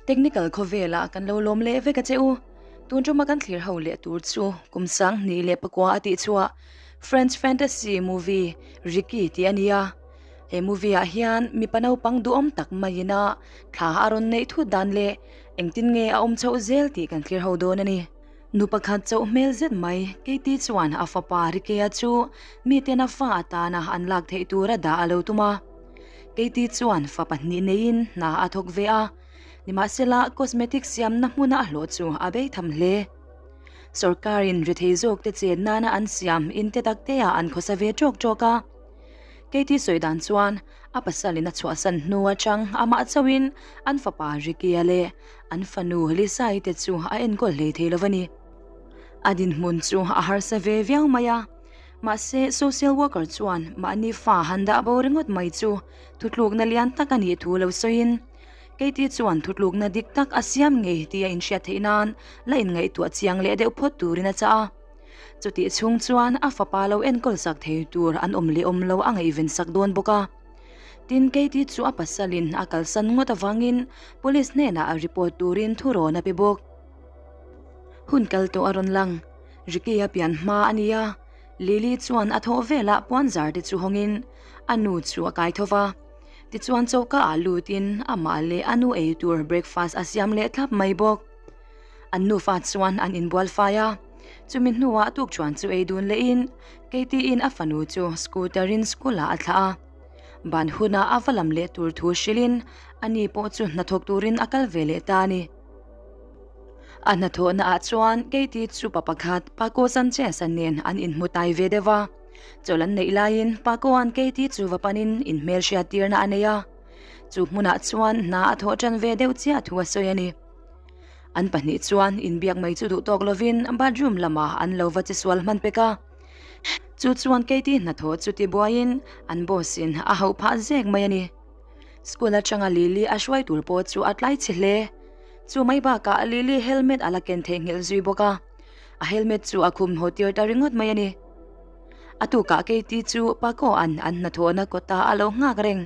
Technical khawvelah kan lo lawm leh vek a che u. Tun tuma kan thlir ho leh tur chu kum 2009 a tih chhuah French fantasy movie Ricky tih a ni a. He movie ah hian mipa naupang duhawm tak maiin a thla a rawn neih thut dan leh engtin nge a awm chhoh zel tih kan thlir ho dawn a ni. Nu pakhat chauh hmel zet mai Katie chuan a fapa Ricky-a chu miten a fa atana an lak theih tura dah a lo tum a. Katie chuan fa pahnih neiin hna a thawk ve a, nimahsela cosmetic siamna hmuna a hlawh chu a bei tham hle. Sorkarin rethei zawkte chet nana an siam inte takteah an khawsa ve tawk tawk a. Katie sawi dan chuan a pasalin a chhuahsan hnu atang amah chauhin an fapa Ricky-a leh an fanu Lisa-i te chu a enkawl hlei thei lo a ni. A dinhmun chu a harsa ve viau mai a, mahse social worker chuan mahni fa han dah bo ringawt mai chu thutlukna lian tak a nih thu lo sawiin Katie chuan thutlukna dik tak a siam ngei tih a inhriat theih nan la inngaihtuah chiang leh deuh phawt turin a chah a. Chutih chhung chuan a fapa lo enkawl sak thei tur an awm leh awm lo a ngaihven sak dawn bawk a. Tin, Katie chu a pasalin a kalsan ngawt avangin police hnenah a report turin thurawn a pe bawk. Hun kal tawh a rawn lang. Ricky-a pian hma a ni a, Lily chuan a thawh velah puanzar te chu hawngin a nu chu a kai tho va. Tichuan choka ah lutin amah leh a nu ei tur breakfast a siam leh thlap mai bawk. An nufa chuan an inbual fai a, chumi hnuah tukṭhuan chu ei dun lehin Katie-in a fanu chu scooter-in school-ah a thlah a. Ban hunah a va lam leh tur thu hrilhin ani pawh chu hnathawk turin a kal ve leh ta a ni. A hnathawhnaah chuan Katie chu pa pakhat Paco Sanchez-a nen an inhmu tai ve deuh a. Chawlh an neih laiin Paco-a'n Katie chu va panin inhmelhriat tirna a nei a. Chu hmunah chuan hna a thawh ṭan ve deuh chiah thu a sawi a ni. An pahnih chuan inbiak mai chu duh tawk lovin bathroom lamah an lo va che sual hman pek a. Chu chuan Katie hnathawh chu tibuaiin an boss in a hauh phah zek mai a ni. School atanga Lily a hruai tur pawh chu a tlai chhe hle. Chu mai bakah Lily helmet a la ken theihnghilh zui bawk a. A helmet chu a khum haw tir ta ringawt mai a ni. A tukah Katie chu Paco-a'n an hnathawhna kawtah a lo nghak reng.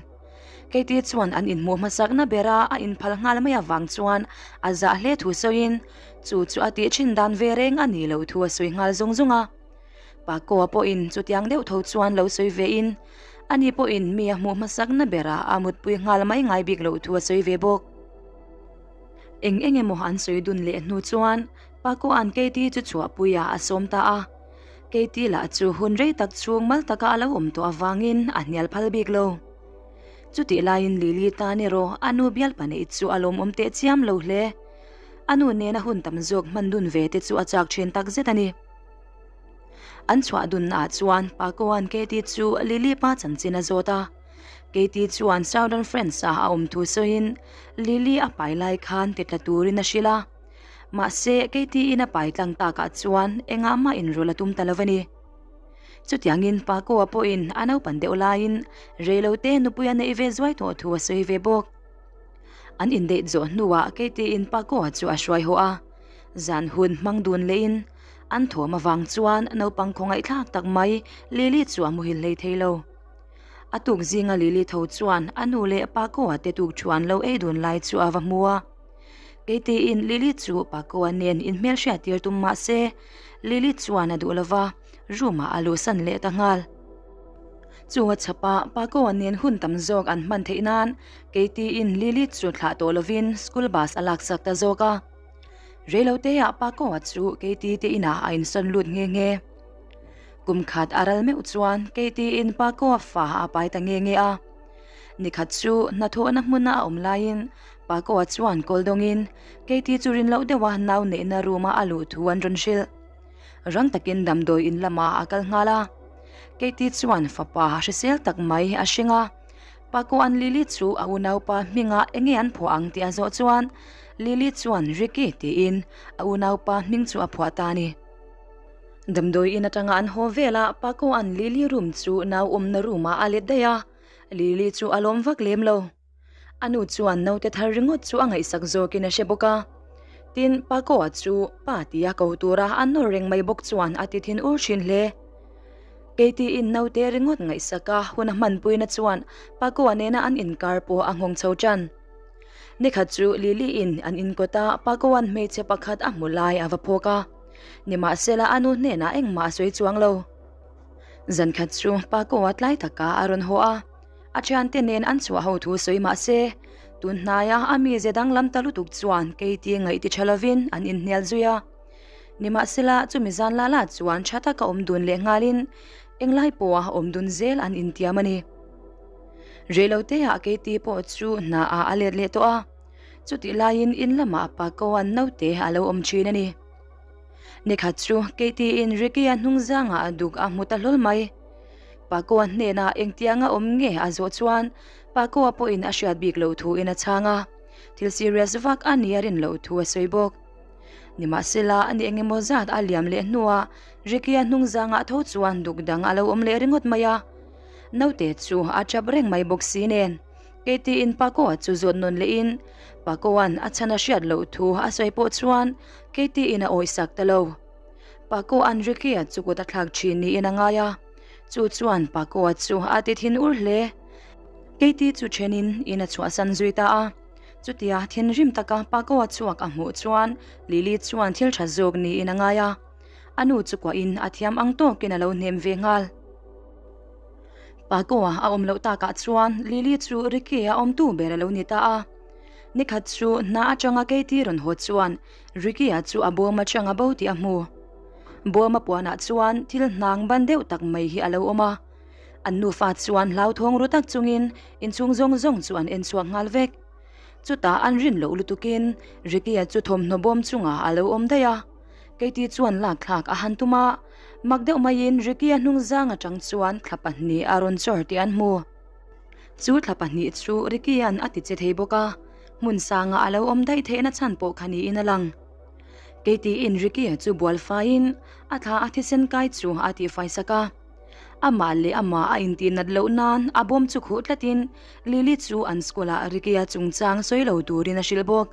Katie chuan an inhmuh hmasakna bera a inphal nghal mai avang chuan a zah hle thu sawiin chu chu a tih thin dan ve reng a nih loh thu a sawi nghal zung zung a. Paco-a pawhin chutiang deuh tho chuan lo sawi vein ani pawhin mi a hmuh hmasakna bera a mutpui nghal mai ngai bik loh thu a sawi ve bawk. Eng eng emaw an sawi dun leh hnu chuan Paco-a'n Katie chu chhuahpuiah a sawm ta a. Katie lah chu hun rei tak chhung mal taka a lo awm tawh avangin a hnial phal bik lo. Chutih laiin Lily tan erawh a nu bialpa neih chu a lawmawm teh chiam lo hle. A nu nena hun tam zawk hman dun ve te chu a chak thin tak zet a ni. An chhuah dunnaah chuan Paco-a'n Katie chu Lily pa chanchin a zawt a. Katie chuan Southern France-a a awm thu sawiin Lily a pai lai khan ti tla turin a hrilh a. Mahse, Katie-in a pai tlang takah chuan engah mah inrawlh a tum ta lo a ni. Chutiangin Paco-a pawhin a naupan deuh laiin reilote nupui a neih ve zuai tawh thu a sawi ve bawk. An indeih zawh hnuah Katie-in Paco-a chu a hruai haw a, zan hun hmang dun lehin an thawm avang chuan naupang khawngaihthlak tak mai Lily chu a muhil hlei thei lo. A tuk zinga Lily tho chuan a nu leh Paco-a te tuk thuan lo ei dun lai chu a va hmu a. Katie-in Lily chu Paco-a nen inhmelhriat tir tum mah se, Lily chuan a duh lo va, room-ah a luhsan leh ta nghal. Chu a chhap a, Paco-a nen hun tam zawk an hman theih nan Katie-in Lily chu thlah tawh lovin school bus a laksak ta zawk a. Reiloteah Paco-a chu Katie te inah a insawn lut nghe nghe. Kum khat a ral meuh chuan Katie-in Paco-a fa a pai ta nghe nghe a. Nikhat chu hnathawhna hmuna a awm laiin Paco-a chuan kawl dawngin Katie chu rin loh deuha nau neihna room-a a luh thu an rawn hrilh. Rang takin damdawi in lamah a kal nghal a. Katie chuan fapa hrisel tak mai a hring a. Paco-a'n Lily chu a unaupa hmingah enge an phuah ang tih a zawh chuan Lily chuan Ricky tiin a unaupa hming chu a phuah ta a ni. Damdawi in atanga an haw velah Paco-a'n Lily room chu nau awmna room-ah a let daih a, Lily chu a lawm vak lem lo. A nu chuan naute thar ringawt chu a ngaihsak zawkin a hre bawk a. Tin, Paco-a chu pa tia ko tura a nawr reng mai bawk chuan a ti thin ur thin hle. Katie-in naute ringawt ngaihsaka hun a hmanpuina chuan Paco-a nena an inkar pawh a nghawng chho tan. Nikhat chu Lily in an inkawt a Paco-a'n hmeichhe pakhat a hmu lai a va phawk a. Nimahsela a nu hnenah engmah a sawi chuang lo. Zankhat chu Paco-a tlai taka a rawn haw a, a thiante nen an chhuah ho thu sawi mah se, tun hnaia a mize danglam ta lutuk chuan Katie ngaih ti tha lovin an inhnial zui a. Nimahsela chumi zan la la chuan tha taka awm dun leh nghalin englai pawha awm dun zel an intiam a ni. Reiloteah Katie pawh chu hna ah a let leh tawh a, chutih laiin in lamah Paco-a'n naute a lo awm thin a ni. Nikhat chu Katie-in Ricky-a hnung zangah a duk a hmu ta hlawl mai. Paco-a hnenah engtianga awm nge a zawh chuan Paco-a pawhin a hriat bik loh thuin a chhang a, thil serious vak a nia rin loh thu a sawi bawk. Nimahsela, ani eng emaw zat a liam leh hnuah Ricky-a hnung zangah tho chuan duk dang a lo awm leh ringawt mai a. Naute chu a tap reng mai bawk si nen. Katie-in Paco-a chu zawt nawn lehin Paco-a'n a chhan a hriat loh thu a sawi pawh chuan Katie-in a awihsak ta lo. Paco-a'n Ricky-a chu kut a thlak thin niin a ngai a, chu chuan Paco-a chu a ti thin ur hle. Katie chu thenin in a chhuahsan zui ta a. Chutia thinrim taka Paco-a chhuak a hmuh chuan Lily chuan thil tha zawk niin a ngai a. A nu chu kuahin a thiam ang tawkin a lo hnem ve nghal. Paco-a a awm loh takah chuan Lily chu Ricky-a awmtu ber a lo ni ta a. Nikhat chu hna atanga Katie rawn haw chuan Ricky-a chu a bawm atanga bo tih a hmu. Bawm a puanah chuan thil hnang ban deuh tak mai hi a lo awm a. An nufa chuan hlauthawng ru tak chungin inchhung zawng zawng chu an en chhuak nghal vek. Chutah an rin loh lutukin Ricky-a chu thawmhnaw bawm chungah a lo awm daih a. Katie chuan lak thlak a han tum a, mak deuh maiin Ricky-a hnung zang atang chuan thla pahnih a rawn chawr tih an hmu. Chu thla pahnih chu Ricky-a'n a ti che thei bawk a, hmun sanga a lo awm daih theihna chhan pawh kha niin a lang. Katie-in Ricky-a chu bual faiin a thla a thisen kai chu a tihfai sak a. Amah leh amah a intih nat loh nan a bawm chu khuh tlatin Lily chu an school-ah Ricky-a chungchang sawi lo turin a hrilh bawk.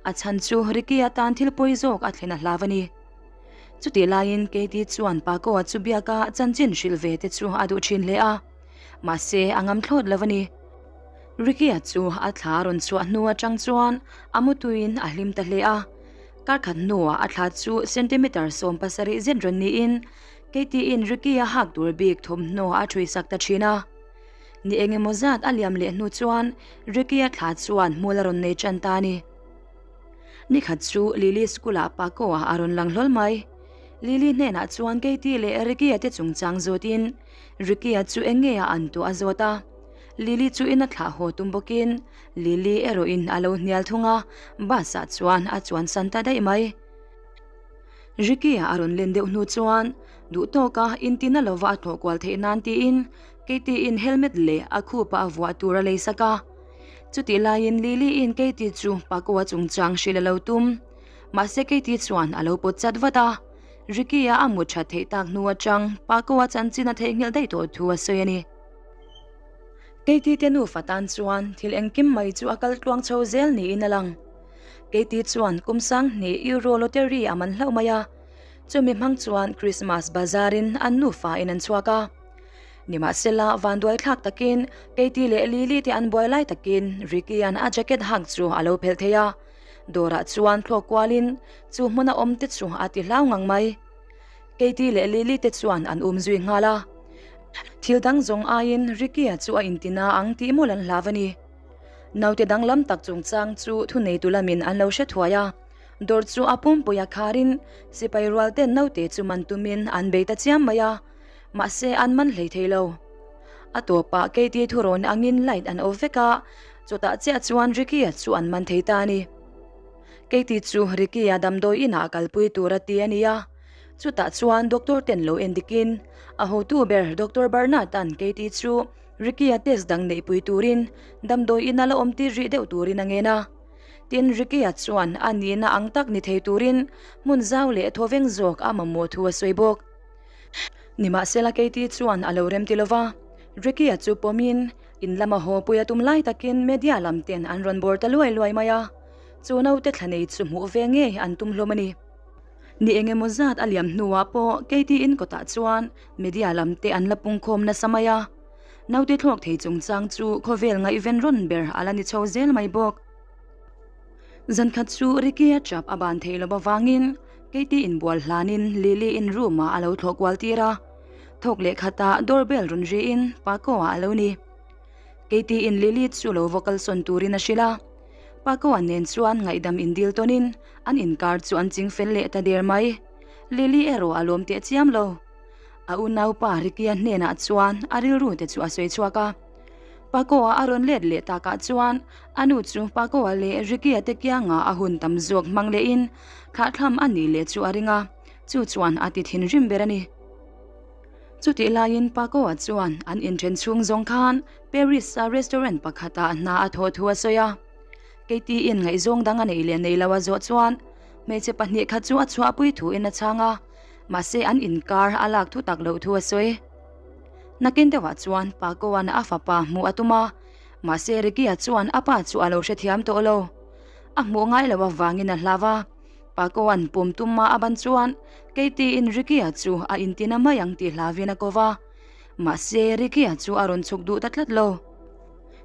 A chhan chu Ricky-a tan thil pawi zawk a thlen a hlau a ni. Chutih laiin Katie chuan Paco-a chu biaka chanchin hrilh ve te chu a duh thin hle a, mahse a ngam thlawt lo a ni. Ricky-a chu a thla a rawn chhuah hnu atang chuan a mutuiin a hlim ta hle a. Kar khat hnuah a thla chu centimeter 17 zet rawn niin Katie-in Ricky-a hak tur bik thawmhnaw a ṭhuisak ta ṭhin a. Ni eng emaw zat a liam leh hnu chuan Ricky-a thla chuan hmul a rawn nei ṭan ta a ni. Nikhat chu Lily school-ah Paco-a a rawn lang hlawl mai. Lily hnenah chuan Katie leh Ricky-a te chungchang zawtin Ricky-a chu eng nge a an tawh a zawt a. Lily chu in a thlah haw tum bawkin Lily erawhin a lo hnial thung a, bus-ah chuan a chuan san ta daih mai. Ricky-a a rawn len deuh hnu chuan duh tawka intina lova a tlawh kual theih nan tiin Katie-in helmet leh a khupa a vuah tur a lei sak a. Chutih laiin Lily-in Katie chu Paco-a chungchang hrilh a lo tum. Mahse Katie chuan a lo pawt chat vat a. Ricky-a a mut that theih tak hnu atang Paco-a chanchin a theihnghilh daih tawh thu a sawi a ni. Katie te nufa tan chuan thil engkim mai chu a kal tluang chho zel niin a lang. Katie chuan kum 2000 Euro lottery a man hlauh mai a, chumi hmang chuan Christmas bazar in an nufa in an chhuak a. Nimahsela, vanduai thlak takin Katie leh Lily te an buai lai takin Ricky-a'n a jacket hak chu a lo phelh thei a, dawrah chuan thlawk kualin chu hmuna awm te chu a ti hlau ngang mai. Katie leh Lily te chuan an um zui nghal a, thil dang zawng aiin Ricky-a chu a intina ang tih mawlh an hlau a ni. Naute danglam tak chungchang chu thuneitu lamin an lo hre thuai a, dawr chu a pumpui a kharin sipai rual ten naute chu man tumin an bei ta chiam mai a, mahse an man hlei thei lo. A tawpah Katie thurawn angin light an off vek a, chutah chiah chuan Ricky-a chu an man thei ta a ni. Katie chu Ricky-a damdawi inah kalpui tur a ti a ni a, chutah chuan doctor ten lo en dikin a hotu ber Doctor Bernard-a'n Katie chu Ricky-a test dang neihpui turin damdawi ina la awm tir rih deuh turin a ngen a. Tin, Ricky-a chuan a nihna ang tak ni thei turin hmun zau leh thawveng zawk a mamawh thu a sawi bawk. Nimahsela Katie chuan a lo rem ti lova, Ricky-a chu pawmin in lama haw pui a tum lai takin media lam ten an rawn bawr ta luai luai mai a, chu naute thla nei chu hmuh ve ngei an tum hlawm a ni. Ni eng emaw zat a liam hnuah pawh Katie in kawtah chuan media lam te an la pungkhawm nasa mai a, naute thlawk thei chungchang chu khawvel ngaihven rawn ber a la ni chho zel mai bawk. Zan khat chu Ricky-a chap a ban theih loh avangin Katie inbual hlanin Lily-in room-ah a lo thlawh kual tir a. Thawk leh khatah door bell rawn riin Paco-a a lo ni. Katie-in Lily chu lo va kalsawn turin a hrilh a. Paco-a nen chuan ngaihdam indil tawnin an inkar chu an ching fel leh ta der mai. Lily erawh a lawm teh chiam lo. A unaupa Ricky-a hnenah chuan a rilru te chu a sawi chhuak a. Paco-a a rawn let leh takah chuan a nu chu Paco-a leh Ricky-a te kiangah a hun tam zawk hmang lehin thlahthlam a nih leh chu a ring a, chu chuan a ti thinrim ber a ni. Chutih laiin Paco-a chuan an inthen chhung zawng khan Paris-a restaurant pakhatah hna a thawh thu a sawi a. Katie-in ngaihzawng dang a neih leh nei lo a zawh chuan hmeichhe pahnih kha chu a chhuahpui thuin a chhang a. Mahse an inkar a lak thu tak loh thu a sawi. Nakin deuhah chuan Paco-a'n a fapa hmuh a tum a, mahse Ricky-a chuan a pa chu a lo hrethiam tawh lo. A hmuh ngai loh avangin a hlau a, Paco-a'n pum tum a ban chuan Katie-in Ricky-a chu a intina mai ang tih hlauvin a ko va, mahse Ricky-a chu a rawn chhuk duh ta tlat lo.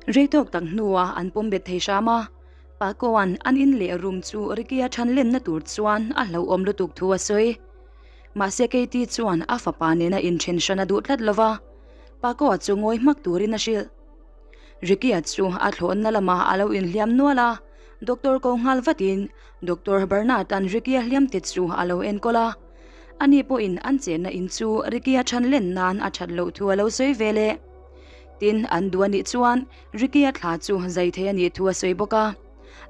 Rei tawk tak hnuah an pawm bet thei hram a, Paco-a'n an in leh room chu Ricky-a chhan lenna tur chuan a hlauhawm lutuk thu a sawi. Mahse Katie chuan a fapa nena inthen hran a duh tlat lo va, Paco-a chu ngawi hmak turin a hrilh. Ricky-a chu a thlawhna lamah a lo inhliam nual a, doctor ko nghal vatin Doctor Bernard-a'n Ricky-a hliamte chu a lo enkawl a. Ani pawhin an chenna in chu Ricky-a chhan len nan a that loh thu a lo sawi ve leh. Tin, an duh a nih chuan Ricky-a thla chu zai thei a nih thu a sawi bawk a,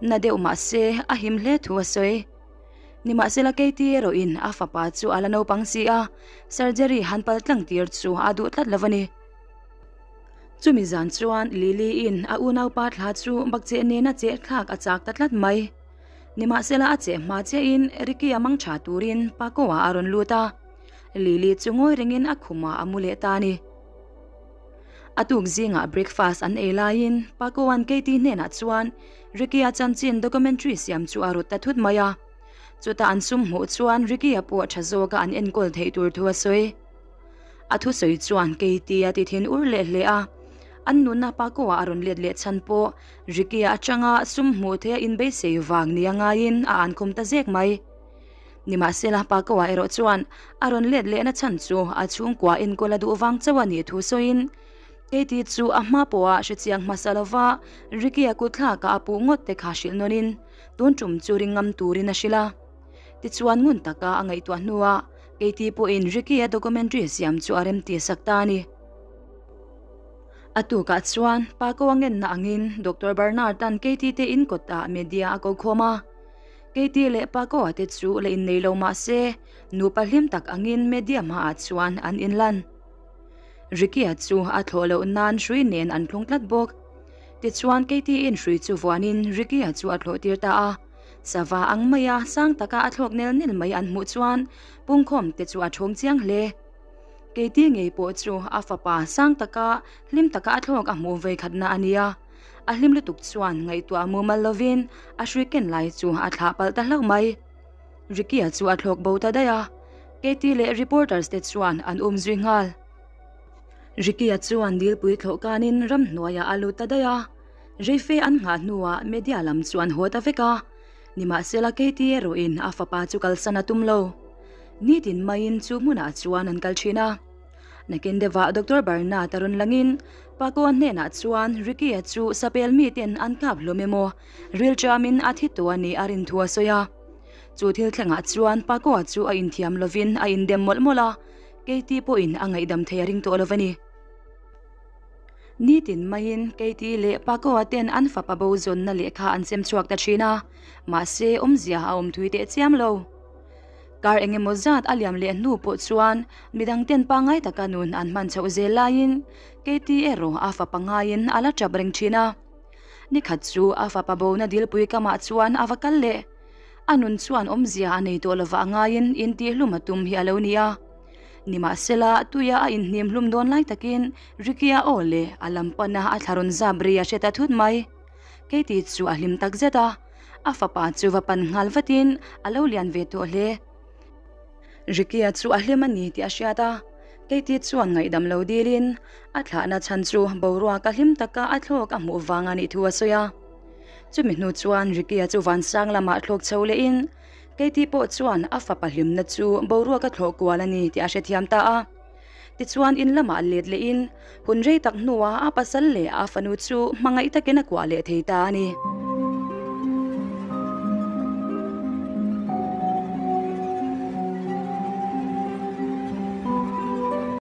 na deuh mah se a him hle thu a sawi. Nimahsela Katie erawhin a fapa chu a la naupang si a, surgery han pal tlang tir chu a duh tlat lo a ni. Chumi zan chuan Lily-in a unaupa thla chu bakcheh nena cheh thlak a chak ta tlat mai. Nimahsela a cheh hma chiahin Ricky-a mang tha turin Paco-a a rawn lut a, Lily chu ngawi rengin a khumah a mu leh ta a ni. A tuk zingah breakfast an ei laiin Paco-a'n Katie hnenah chuan Ricky-a chanchin documentary siam chu a rawt ta thut mai a. Chutah an sum hmuh chuan Ricky-a pawh tha zawka an enkawl theih tur thu a sawi. A thusawi chuan Katie a ti thin ur leh hle a. An nunna Paco-a a rawn let leh chhan pawh Ricky-a atanga sum hmuh theia inbeisei vang nia ngaiin a ankhum ta zek mai. Nimahsela, Pakoa erawh chuan a rawn let lehna chhan chu a chhungkua enkawl a duh vang chauh a nih thu sawiin, Katie chu a hma pawha hrechiang hmasa lova Ricky-a kutthlakah a puh ngawt te kha hrilh nawnin tun tum chu ring ngam turin a hrilh a. Tichuan ngun taka a ngaihtuah hnuah Katie pawhin Ricky-a documentary siam chu a remti sak ta a ni. A tukah chuan Pakoa ngenna angin Doctor Bernard-a'n Katie te in kawtah media a ko khawm a. Katie leh Paco-a te chu la innei lo mah se, nupa hlim tak angin media hmaah chuan an inlan. Ricky-a chu a thlawh loh nan hrui nen an thlung tlat bawk. Tichuan Katie-in hrui chu vuanin Ricky-a chu a thlawh tir ta a. Sava ang maia sang taka a thlawk nel nel mai an hmuh chuan pungkhawm te chu a thawng chiang hle. Katie ngei pawh chu a fapa sang taka hlim taka a thlawk a hmuh vawikhatna a ni a. A hlim lutuk chuan ngaihtuah mumal lovin a hrui ken lai chu a thlah palh ta hlauh mai. Ricky-a chu a thlawk bo ta daih a, Katie leh reporters te chuan an um zui nghal. Ricky-a chuan dilpui thlawh kanin ramhnuaiah a lut ta daih a, reife an nghah hnuah media lam chu an haw ta vek a, nimahsela Katie erawhin a fapa chu kalsan a tum lo. Nitin maiin chu hmunah chuan an kal thin a. Nakin deuhah Doctor Bernard a rawn langin Paco-a hnenah chuan Ricky-a chu sapel miten an kap hlawm emaw rilṭamin a thi tawh a nih a rin thu a sawi a. Chu thil thlengah chuan Paco-a chu a inthiam lovin a indem mawlh mawlh a, Katie pawhin a ngaihdam thei a ring tawh lo a ni. Nitin maiin Katie leh Paco-a ten an fapa bo zawnna lehkha an sem chhuak ta thin a, mahse awmzia a awm thui teh chiam lo. Kar eng emaw zat a liam leh hnu pawh chuan midang ten pangngai taka nun an hman chhoh zel laiin Katie erawh a fapa ngaiin a la tap reng thin a. Nikhat chu a fapa bona dilpui kamah chuan a va kal leh. A nun chuan awmzia a nei tawh lovah ngaiin intihhlum a tum hi a lo ni a. Nimahsela, tuia a inhnim hlum dawn lai takin Ricky-a aw leh a lam pana a thla rawn zap ri a hre ta thut mai. Katie chu a hlim tak zet a, a fapa chu va pan nghal vatin a lo lian ve tawh hle. Ricky-a chu a hlim a ni tih a hriat a, Katie chuan ngaihdam lo dilin a thlahna chhan chu boruak a hlim taka a thlawk a hmuh vang a nih thu a sawi a. Chumi hnu chuan Ricky-a chu vansang lamah thlawk chho lehin Katie pawh chuan a fapa hlimna chu boruak a thlawh kual a ni tih a hrethiam ta a. Tichuan in lamah let lehin hun rei tak hnuah a pasal leh a fanu chu hmangaih takin a kuah leh thei ta a ni.